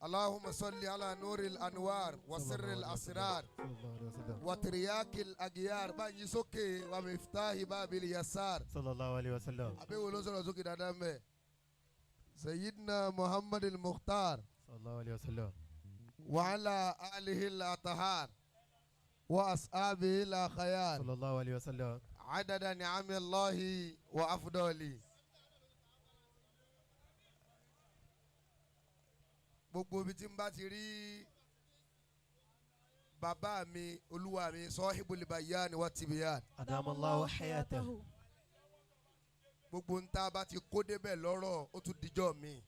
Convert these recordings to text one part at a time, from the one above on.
اللهم صل على نور الأنوار وسر الأسرار Sallallahu alayhi wa sallam. وترياك الأغيار باني سوكي ومفتاح باب اليسار. Sallallahu alayhi wa sallam. Àbẹ̀wò ló sọ̀rọ̀ sókè dáadáa mẹ́. سيدنا محمد المختار Sallallahu alayhi wa sallam. وعلى آله الأطهار وأصحابه الأخيار Sallallahu alayhi wa sallam. عدد نعم الله وأفضله. Gbogbo ibi tí n bá ti rí bàbá mi, olúwa mi, sahibul bayan wa tibiyan, Adamallahu hayatahu. Gbogbo ń tá a bá ti kó débẹ̀ lọ́rọ̀, ó tún dijọ́ mi.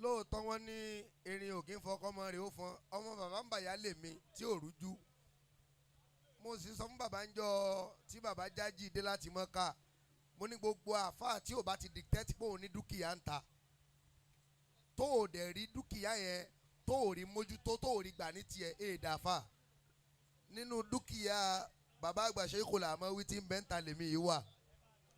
Lóòótọ́, wọ́n ní erin ò kí ń fọkọ́ ọmọ rẹ̀ ó fọn ọmọ. Bàbá ń bàyá lè mi tí ò rújú. Mo sì sọ fún bàbá ń jọ tí bàbá jájì dé láti Mọ́kà, mo ní gbogbo àáfàá tí ò bá ti dictate pé òun ní dúkìá ń ta, tó ò dẹ̀ rí dúkìá yẹn, tó ò rí mójútó, tó ò rí gbà ní tiẹ̀, èèdà fà nínú dúkìá bàbá àgbà Sheikhul Amawi tí ń bẹ́ ń ta lèmi yìí wà.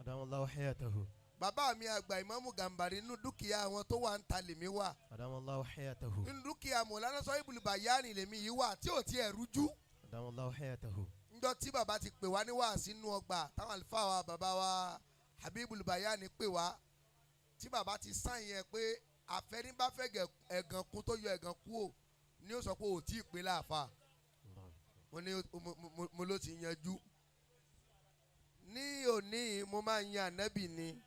Adamallahu hayatahu. Bàbá mi àgbà Ìmáàmù Gàmbàrí, nínú dúkìá àwọn tó wà ń ta lèmi wà. Adamallahu hayatahu. Nínú dúkìá Mọ̀lánà Sahibul Bayani lèmi yìí wà tí ò tiẹ̀ rújú. Adamallahu hayatahu. Njọ́ tí bàbá ti pè wá ní wàásí nínú ọgbà táwọn àlùfáà wa, bàbá wa Habibul Bayani pè wá, tí bàbá ti sáyìn yẹn pé àfẹnibàfẹ́ ẹ̀gàn kún tó yọ ẹ̀gàn kú ò ní, ó sọ pé ò tí ì pé láàfà. Mo ní mo ló ti yanjú. Ní òní, mo máa ń yan ànábì ni.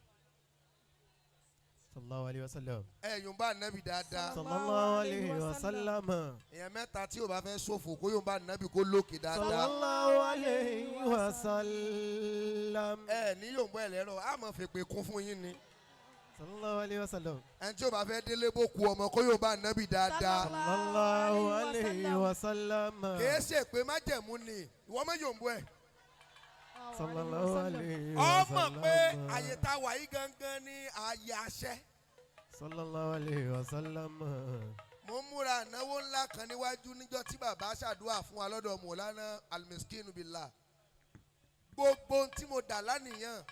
Sallallahu alayhi wa sallam. Ẹ̀yùn bá ànábì dáadáa. Sallallahu alayhi wa sallam. Èèyàn mẹ́ta tí ò bá fẹ́ ṣòfò, kó yóò bá ànábì kó lókè dáadáa. Sallallahu alayhi wa sallam. Ẹ ní yóò bọ́ ẹ lẹ́rọ, á mọ̀ fèpè kún fún yín ni. Sallallahu alayhi wa sallam. Ẹni tí ò bá fẹ́ délé bó ku ọmọ, kó yóò bá ànábì dáadáa. Sallallahu alayhi wa sallam. Kìí ṣe pé májẹ̀mú ni ìwọ mọ̀ yóò bọ́ ẹ. Sallallahu alayhi wa Ọmọ sallam. pé àyè tá a wà yìí gangan ní àyè àṣẹ. Sallallahu alayhi wa sallam. Mo ń múra ìnáwó ńlá kan níwájú níjọ́ tí bàbá ṣàdúrà fún wa lọ́dọ̀ Mọ̀lánà Almiskinu Billah. Gbogbo ohun tí mo dà lánìyàn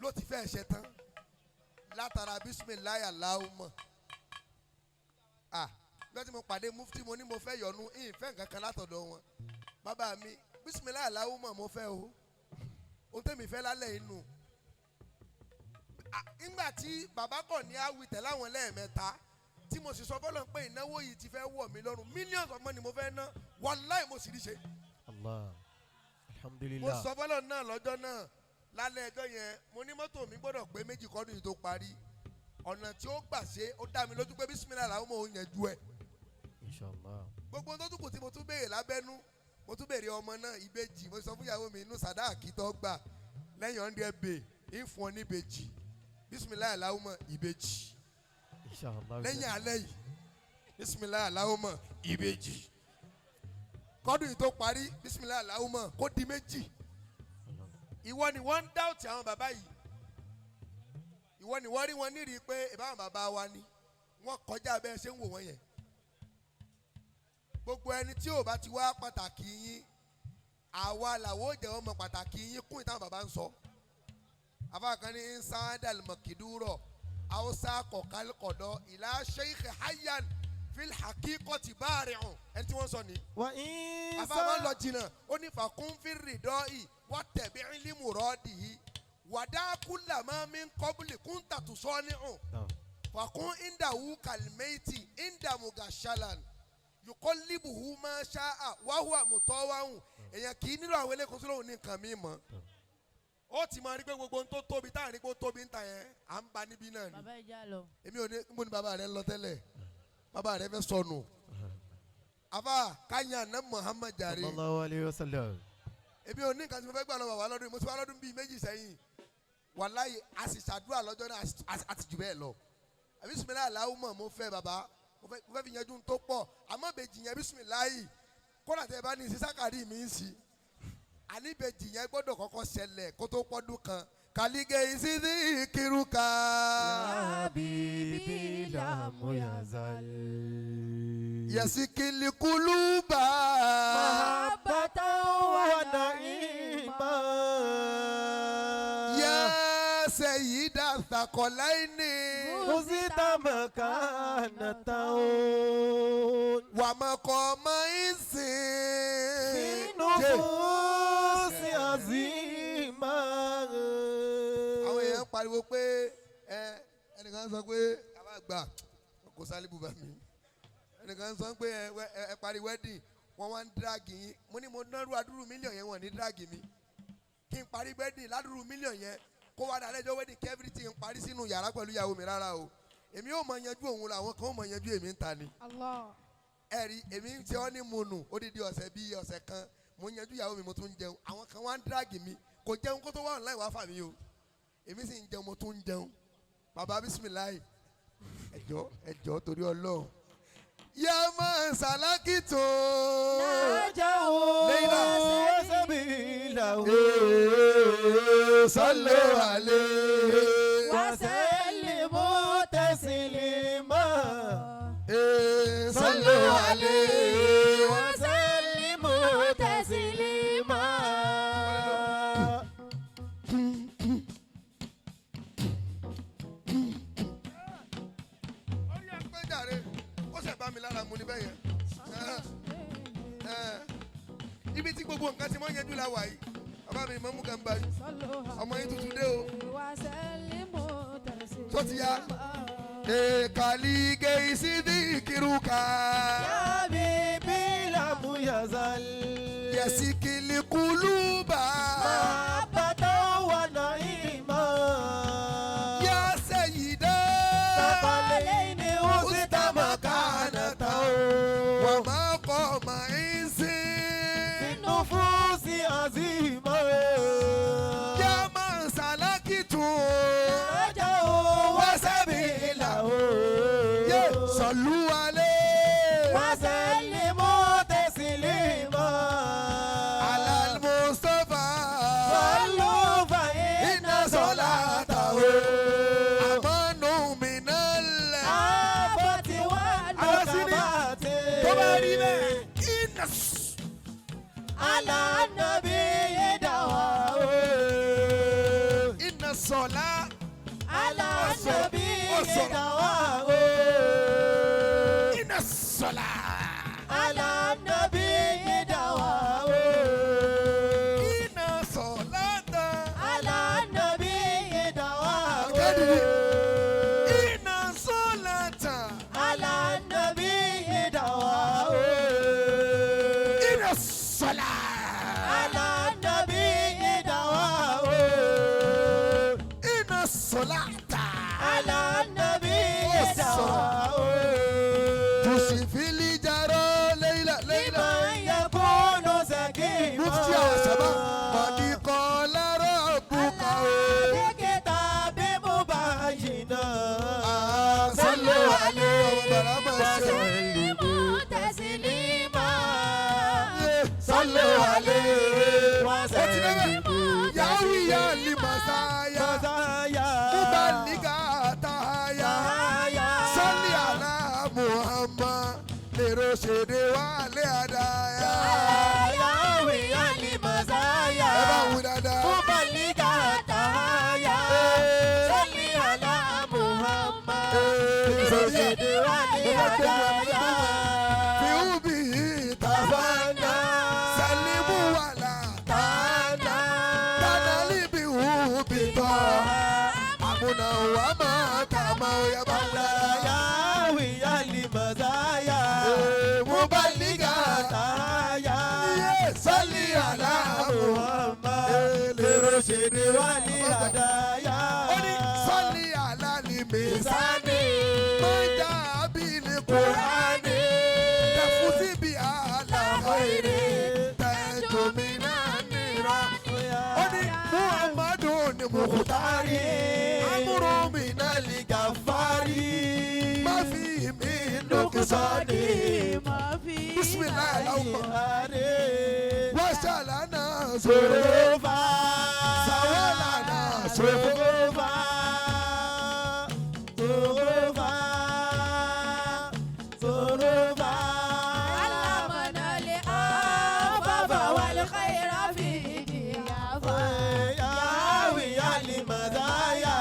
ló ti fẹ́ ṣe tán látara bisimilayi aláwùmọ̀. Ah, nígbà tí mo pàdé mufti, mo ní mo fẹ́ yọnu ìfẹ́ nǹkan kan látọ̀dọ̀ wọn. Bàbá mi, bisimilayi aláwùmọ̀ mo fẹ́ o, ohun tẹ́mi fẹ́ lálẹ́ inú. Nígbà tí bàbá kọ̀ ní awi tẹ̀lé àwọn lẹ́ẹ̀mẹ́ta, tí mo sì sọ fọlọ́n pé ìnáwó yìí ti fẹ́ wọ̀ mí lọ́rùn, millions of money mo fẹ́ ná, wàláì mo sì rí ṣe. Allah. Mo Alhamdulillah. sọ fọlọ́n náà lọ́jọ́ náà lálẹ́ ẹjọ́ yẹn, mo ní mọ́tò mi gbọ́dọ̀ pé méjì kọ́dún yìí tó parí. Ọ̀nà tí ó gbà ṣe, ó dá mi lójú pé bísímìlà làwọn ọmọ òun yẹn ju ẹ̀. Inshallah. Gbogbo ohun tó tún kù tí mo tún béèrè lábẹ́nú, mo tún béèrè ọmọ náà, ìbejì. Mo sọ fún ìyàwó mi, inú sàdáàkì tó gbà lẹ́yìn 100 bay, ìfún ọ níbejì, bísímìlà làwọn ọmọ ìbejì. Inshallah. Lẹ́yìn alẹ́ yìí, bisimilayi aláwọ̀mọ̀ ìbejì, kọ́dún yìí tó parí, bisimilayi aláwọ̀mọ̀ kó di méjì. Ìwọ ni wọ́n ń dáùtì àwọn bàbá yìí, ìwọ ni wọ́n rí wọn nírìí pé ìbáwọn bàbá wa ni wọ́n kọjá bẹ́ẹ̀ ṣe ń wò wọ́n yẹn. Gbogbo ẹni tí ò bá ti wá pàtàkì yín, àwa làwọn ò jẹ́ ọmọ pàtàkì yín kún ìtàn bàbá ń sọ. Afa ní sáádàl mọ̀kìdúrọ̀ hausa kọ̀kálkọ̀dọ̀ ìlà sheikh hayyan fil hakikoti báàrìhùn, ẹni tí wọ́n sọ ní. Wa in Afa máa ń lọ jìnnà, ó ní fàkún fírìdọ́ ì wọ́n tẹ̀bí límùrọ́ọ̀dì yìí wàdákùlà máa mi ń kọ́bùlì kún tàtúnṣọ́ ní hàn. Naam. Fàkún ìndàwù kàlmẹ́tì ìndàmùgà ṣàlàn yòkọ́líbùhù máa ṣáà wàhùà mùtọ́wáhùn. Èèyàn kì í nílò àwọn elékòó sólóhùn ní nǹkan míì mọ́. Ó ti máa rí pé gbogbo ohun tó tóbi táà rí pé ó tóbi ń ta yẹn, à ń ba níbí náà ni. Bàbá, ẹ já lọ. Èmi ò ní mo ní bàbá rẹ ń lọ tẹ́lẹ̀, bàbá rẹ fẹ́ sọnù. Afa kanya na Muhammad jàre. Sallallahu alayhi wa sallam. Èmi ò ní nǹkan tí mo fẹ́ gbà lọ bàbá lọ́dún yìí. Mo ti wá lọ́dún bíi méjì sẹ́yìn, wàláyé, a sì ṣàdúrà lọ́jọ́ náà, a ti jù bẹ́ẹ̀ lọ. Àbí bisimilayi aláwùmọ̀ mo fẹ́ bàbá, mo fẹ́ fi yanjú tó pọ̀, àmọ́ bèjì yẹn, bisimilayi kódà tẹ́ ẹ bá ní sísákàrí mi ń sí, àní bèjì yẹn gbọ́dọ̀ kọ́kọ́ ṣẹlẹ̀ kó tó pọ́dún kan kàlígẹ̀ ìsídìí kírúkà. Habibi lam yazal. Yẹsikili kuluba. Mahabbatan wa na'ima. Ya sayyida. Sàkọ̀láìní. فزت مكانة Wà má kọ́ ọmọ ìsìn. في نفوس عظيمة. Àwọn èèyàn ń pariwo pé ẹ ẹnìkan sọ pé àbá gbà kò sálíbù bá mi. Ẹnìkan sọ pé ẹ parí wedding, wọ́n wá ń drag yín. Mo ní mo nárú adúrú mílíọ̀nù yẹn, wọ́n ní drag mi. Kí n parí wedding ládùrú mílíọ̀nù yẹn, kó wá dalẹ́ jọ wedding, kí everything parí sínú yàrá pẹ̀lú ìyàwó mi, rárá o. Èmi ò mọ yanjú òun, làwọn kan ò mọ yanjú èmi ń ta ni. Allah. Ẹ̀rí èmi ń ṣe ọ́ ní mu nù odidi ọ̀sẹ̀ bíi ọ̀sẹ̀ kan, mo ń yanjú ìyàwó mi, mo tún ń jẹun. Àwọn kan wá ń drag mi, kò jẹun kó tó wá online wá fà mí o. Èmi sì ń jẹun, mo tún ń jẹun. Bàbá, bisimilayi, ẹjọ ẹjọ, torí Ọlọ́run yà máa sàlákìtò. نهجه ليلى. وسبيله. صلوا عليه. وسلموا تسليما. صلوا عليه. وسلموا تسليما. Orí ẹ pé jàre, ó sì bá mi lára mu níbẹ̀ yẹn. Ibi tí gbogbo nǹkan ti mọ́ yanjú la wà yìí. Bàbá mi mọ́ mú gàmbá yìí, ọmọ yín tuntun dé o. Tó ti yá. Èkàlígé ìsídìí kìrúkà. حبيبي لم يزل. Yẹ̀sìkìlì kùlùbà. محبة ونعيما. Yá sẹ́yìdá. ثقلين وسط مكانة. Wà má kọ́ ọmọ ìsìn. في النفوس عظيمة. Yá máa sàlákìtù. نهجه وسبيله. Yé sọ̀lú alẹ́. وسلموا تسليما. Alal Mustafa. صلوا فإن Inna salatahu. Amanu minal. آفة والنكبات. Tó bá rí bẹ́ẹ̀. Iná. على النبي دواء. Inna sọ̀lá. على النبي دواء. Inna sọ̀lá. على النبي دواء. Inna sọ̀láta. على النبي دواء. Akéde. Inna sọ̀láta. على النبي دواء. Inna sọ̀lá. على النبي دواء. Inna sọ̀láta. على النبي دواء. Tùsìfìlì jarọ Leila Leila. لمن يكون سكيما. Mufti àwọn sábà. Mọ̀díkọ̀ lárọ̀ bùkà o. بكتاب مبينا. Sọ́lọ́ alẹ́ ọmọ bàrà máa ṣe. تسليما. Sọ́lọ́ alẹ́. Ó ti débẹ̀. وسلموا Yàwí yà lì màsáyà. مزايا. Múbalígà táyà. Sọ́lì àlá Muhammad. Lèrò ṣèdè wálé àdáyà. ياوي المزايا. Ẹ bá wí dáadáa. مبلغ التحايا. صل على محمد. رشد والهدايا. Fi ubi tàfánà. Salimu wàlà tànà. Tànà líbi ubi tọ́. Àmúna wà máa kà máa yẹ bá wí dáadáa. ياوي المزايا. Mubaliga التحايا. sọ́lì àlá محمد. لرشد والهدايا. Ó ní sọ́lì àlá ni mẹ́sánì. Mọ́jà abílẹ̀ kùránì. Tẹ̀fúsí bí àlà ọ̀rẹ́. Tẹ̀jọ́mí náà nira. Ó ní Muhammadu ni Mukutari. Amúrò mi náà lè Gàfárì. má fi mi lókè sọ́ọ̀dì. Bismillah aláwọ̀. Wọ́n ṣàlànà sọ̀rọ̀. Sòrófà. Sàwọ́lànà sọ̀rọ̀. Sòrófà. Sòrófà. Sòrófà. علمنا الآفاف والخير في ضيافة. Yàwí àlìmọ̀dáyà.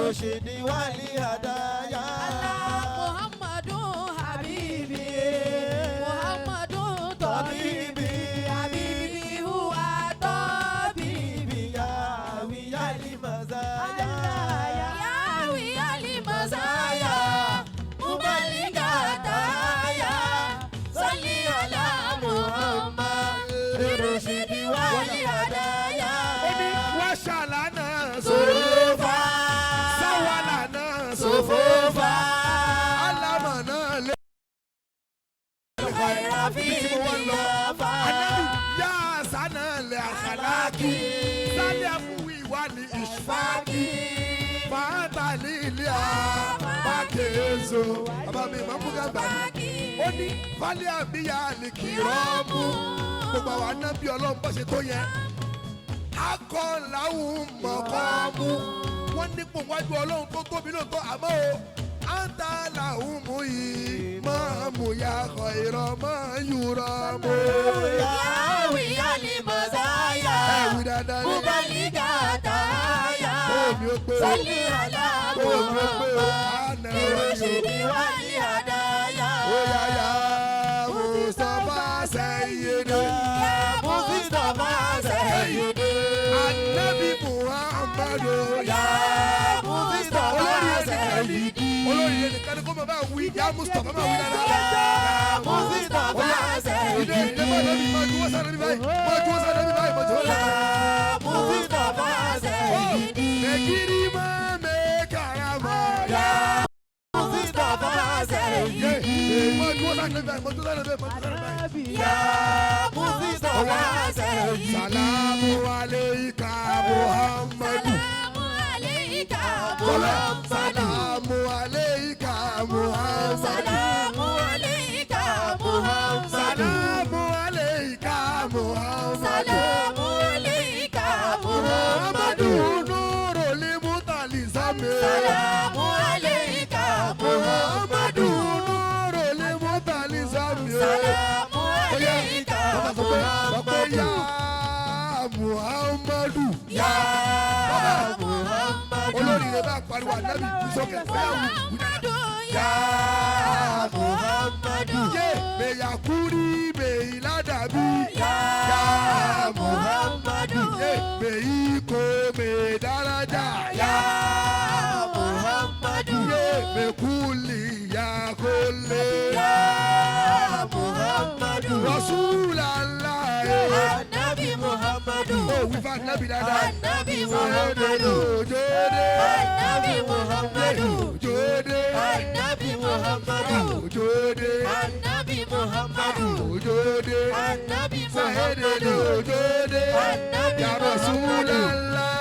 للرشد والهدايا. محمد حبيبي، محمد طبيبي، حبيبي هو طبيبي. يا ويا المزايا، يا ويا المزايا، مبلغتايا، صلي على محمد للرشد والهدايا. Ó ní wọ́n ṣàlànà صوفا sáwàlànà صفوفا alámọ̀nà lé. خير في Bí mo wá ń lọ. ضيافة. Anabi yá sànà lè àkàlákì sálẹ̀ fún ìwà ní ìṣfàkì fàtàlì ilé àbákẹ́zọ. Bàbá mi máa ń bú gàgbà mi. Ó ní fálẹ̀ àbíyá lè kìrọ́ọ̀mù. Gbogbo àwọn anábì Ọlọ́run bá ṣe tó yẹn. Akọ làwọn mọ̀kọ́ mú. Wọ́n nípò wájú Ọlọ́run tó tóbi lóòótọ́, àmọ́ o. Anta làwọn mú yìí máa mú ya kọ̀ ìrọ̀ máa yúrọ̀ mú. يا ويا المزايا، Ẹ wí dáadáa ní. مبلغتايا، Ó mi ó pé o. صلي على Ó mi ó pé o. محمد Àná للرشد yóò. والهدايا. Ó yá yá Mustapha Sayyidi. مصطفى سيدي، Anabi Muhammadu yá. مصطفى Olórí ẹnìkan ní. سيدي، Olórí ẹnìkan ní kó máa bá wí. Yá Mustapha máa wí dáadáa. مصطفى Ìdè ìdè سيدي، máa lọ́bi máa juwọ́ sáré bí báyìí. Máa juwọ́ sáré bí báyìí. Máa juwọ́ sáré bí báyìí. مصطفى سيدي، Mẹ̀gírí máa mẹ́kàrà máa yá. مصطفى Yé سيدي، máa juwọ́ sáré bí báyìí. Máa juwọ́ sáré bí báyìí. Máa juwọ́ sáré bí báyìí. يا مصطفى سيدي. Salamu aleika Muhammadu. سلام عليك Kọ́lá. محمد. Salamu aleika Muhammadu. سلام عليك محمد. Salamu aleika Muhammadu. سلام عليك Muhammadu محمد. nuru limutalizame. سلام عليك Muhammadu محمد. nuru limutalizame. سلام عليك Bàbá sọ pé sọ pé محمد. yá Muhammadu. يا محمد. Olórí rẹ̀ bá pariwo ànábì sókè fẹ́ wù. محمد. Yá يا محمد. Yé meyakuri meyiladabi. يا Muhammadu. محمد. Yé meyiko medaraja. يا محمد. Yé mekuli yakole. يا محمد. Rasulallah. النبي محمد. Ó wí fún ànábì dáadáa. النبي محمد. Òjòdè. النبي محمد. Òjòdè. النبي محمد. Òjòdè. النبي محمد. Òjòdè. النبي Sahede محمد. òjòdè. النبي Ya محمد. Rasulallah.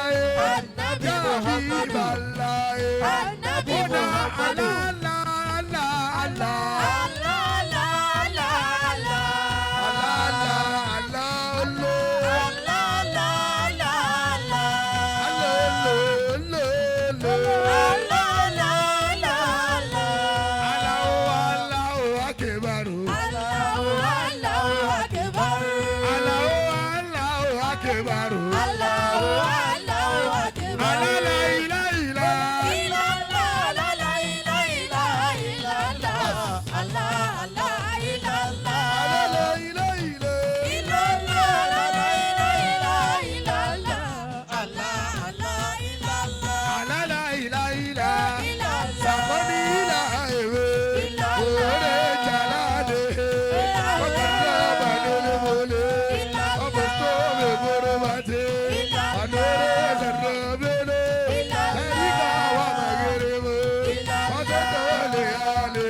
النبي Ya محمد. Habiballah. النبي Ona محمد. Allah Allah Allah. الله الله الله Allah Allah Allah. الله الله الله Allah Allah Allah. الله الله الله. Allahu Allahu akbar. الله الله أكبر. Allahu Allahu akbar. الله الله أكبر. Ala la ilaha illa. إلا الله، لا لا إله إلا الله. الله الله إلا الله. Ala la ilaha illa. إلا الله، لا لا إله إلا الله. الله الله إلا الله. Ala la ilaha illa. إلا الله. Sàkọ́ni ilà ewé. Illa Òrè jalade. Ọkọ̀dé ọba lólè. Illa Ọmọ tó bè bóró bá dé. Illa Àdóró sọ̀rọ̀ bẹ́lẹ̀. Illa Ẹ̀ríkà wà màgèrè mọ́. Illa Ọjọ́ tó lè alè.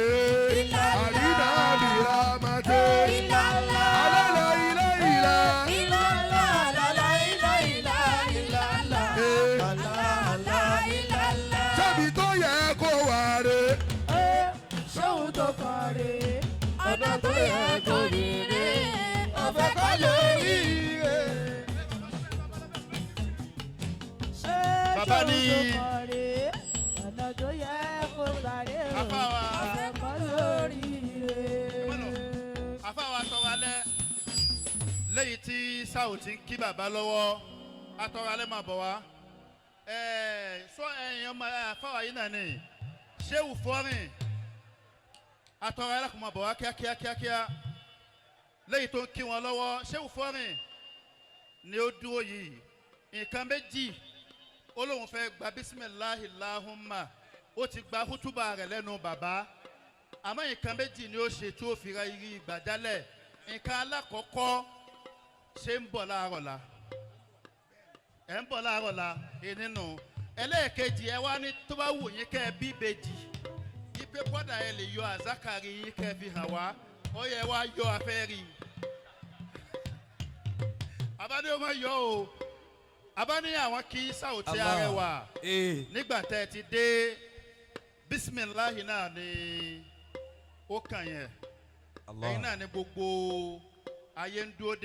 Illa Àdínà bìrà màté. إلا الله. Alẹ́ ilé ìlà. إلا الله، لا لا إله إلا الله. الله الله إلا الله. Ṣébi tó yẹ kó wà rè. Ṣóhun tó kàn rè é, ọ̀nà tó yẹ kó rí rè é, ọ̀fẹ́ kọ́ lórí rè é. Bàbá ní- Ṣóhun tó kàn rè é, ọ̀nà tó yẹ kó sáré o, Àfáà wa. ọ̀fẹ́ kọ́ lórí rè é. Àfáà tọrọ alẹ́ lẹ́yìn tí sáà ti ń kí bàbá lọ́wọ́, atọrọ alẹ́ máa bọ̀ wá. Ẹ sọ ẹ̀yin ọmọ àfáwà yìí náà ni Ṣéwù Fọ́rìn atọ́ra ẹlẹ́kùnmọ̀ bọ̀ wá kíákíá kíákíá lẹ́yìn tó ń kí wọn lọ́wọ́. Ṣéwù Fọ́rìn ni ó dúró yìí. Nǹkan méjì ó lóun fẹ́ gba. Bisimilahi lahumma, ó ti gba hútùbà rẹ̀ lẹ́nu bàbá, àmọ́ nǹkan méjì ni ó ṣe tí ó fi ra iri ìgbàjálẹ̀. Nǹkan alákọ̀ọ́kọ́, ṣe ń bọ̀ láàárọ̀ la, ẹ̀ ń bọ̀ láàárọ̀ la nínú. Ẹlẹ́ẹ̀kejì, ẹ wá ní tó bá wù yín kẹ́ ẹ bí ìbejì ipe kọ́dà, ẹ lè yọ àzákàrí yín kẹ́ ẹ fi hàn wá. Ó yẹ wá yọ afẹ́ rí i. Abáni ó máa yọ o. Abáni àwọn kí Sáwùtí Allah. Arẹwà Ee. nígbà tẹ́ ẹ ti dé, bisimilahi náà ni ó kàn yẹn. Allah. Ẹ̀yin náà ni gbogbo ayé ń dúró dé.